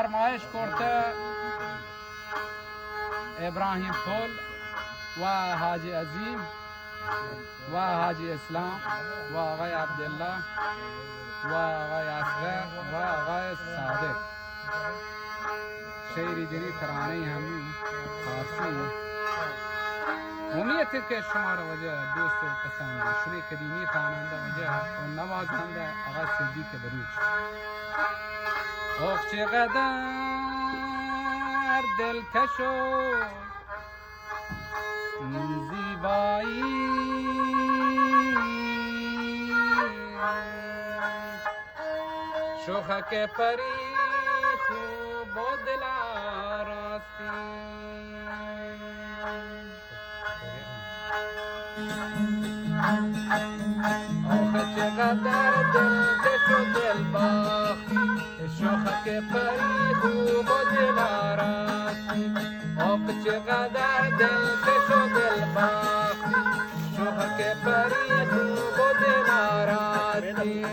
فرمائش کرتہ ابراہیم پل و حاجی عظیم و حاجی اسلام و آقای عبداللہ و آقای اصغر و آقای صادق۔ شعری جنی، ترانہ ہم فارسی۔ امیت کہ شمارا وجہ دوست و پسند شمی قدیمی خوانندہ وجہ و نوازندہ آقا صدیق بلوچ۔ آخ چقدر دلکش و زیبایی، شوخک پری خوب و دلاراستی۔ آخ چقدر دلکش و دلباختی، شوخک پری خوب و دلاراستی۔ آخ چقدر دلکش و دلباختی، شوخک پری خوب و دلاراستی۔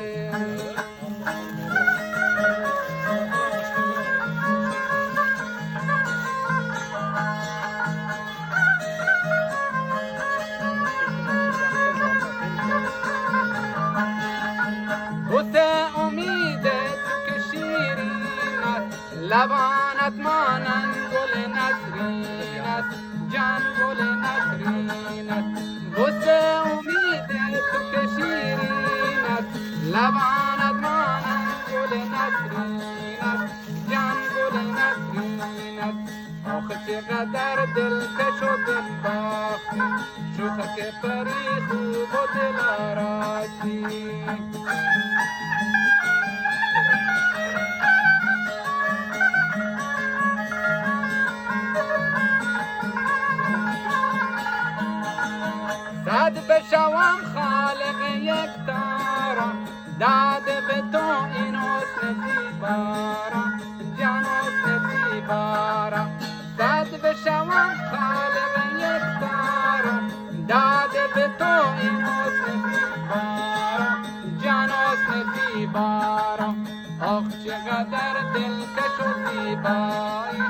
بوسہ امید تو کہ شیرین است، لبانت مانند گل نسرین است، جان گل نسرین است۔ بوسہ امید تو کہ شیرین است، لبانت مانند گل نسرین است، جان گل نسرین است۔ آخ چقدر دلکش و دلباختی، شوخک پری خوب و دلاراستی۔ صد بشوم خالق یکتارا، داد به تو این حسن زیبارا، جان حسن زیبارا. صد بشوم خالق یکتارا، داد به تو این حسن زیبارا، جان حسن زیبارا. آخ چقدر دلکش و زیبایی،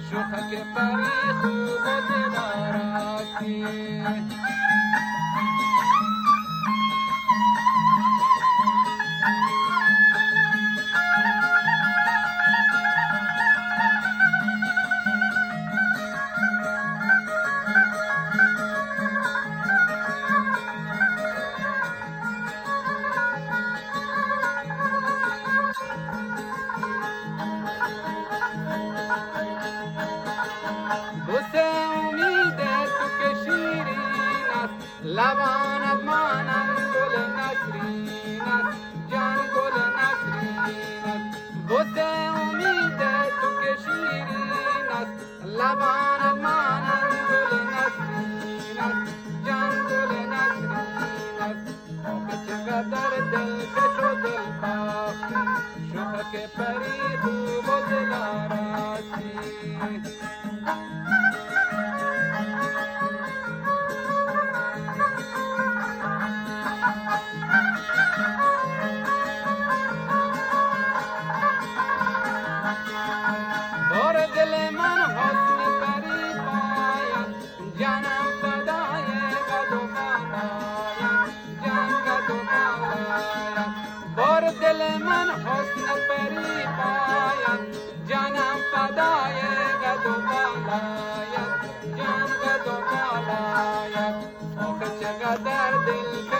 شوخک پری خوب و دلاراستی. بوسہ امید تو کہ شیرین است، لبانت مانند گل نسرین است، جان گل نسرین است. بوسہ امید تو کہ شیرین است، لبانت مانند گل نسرین است، جان گل نسرین است. آخ چقدر دلکش و دلباختی، شوخک پری خوب و دلاراستی. بار دل من حسن پری پاید، جانم فدای قد و بالایم، جان قد و بالایم. بار دل من حسن پری پایم، جانم فدای قد و بالایم، جان قد و بالایم. آخ چقدر دلکش